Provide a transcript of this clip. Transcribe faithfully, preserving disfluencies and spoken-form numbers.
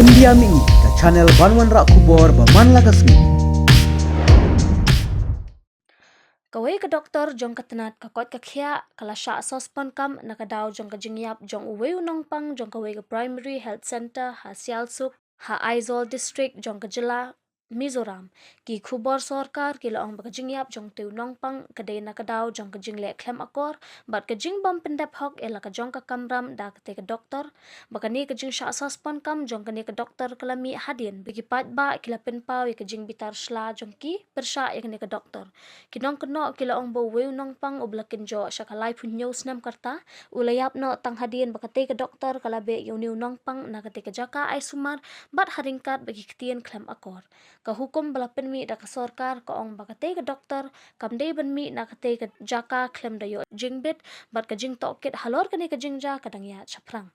India Mih, ka channel ban wanrah khubor ba man la ka sngi. Kawei ka doktor jong ka tnat ka koit ka khiah ka la shah suspend kam na ka daw jong ka jingïap jong uwei u nongpang jong kawei ka primary health center ha Sialsuk, ha Aizawl district jong ka jylla Mizoram. Ki khubor sorkar ki la ong ba ka jingïap jong utei u nongpang ka dei na ka daw jong ka jingleh khlem akor bad ka jingbym pyndep hok ïa la ka jong ka kamram da katei ka doktor, ba kane ka jingshah suspend kam jong kane ka doktor ka la mih hadien ba ki paidbah ki la pynpaw ïa ka jingbitar shla jong ki pyrshah ïa kane ka doktor. Ki nongkynnoh ki la ong ba uwei u nongpang uba la kynjoh sha ka laiphew hynñiew snem ka rta u la ïap noh tang hadien ba katei ka doktor ka la beh ïa une u nongpang na katei ka jaka ai sumar bad ha ryngkat bad ki ktien khlem akor. Ka hukum ba la pynmih da ka sorkar ka ong ba katei ka doktor kam dei ban mih na katei ka jaka khlem da ïoh jingbit bad ka jingtohkit halor kane ka jingjia ka dang ïaid shaphrang.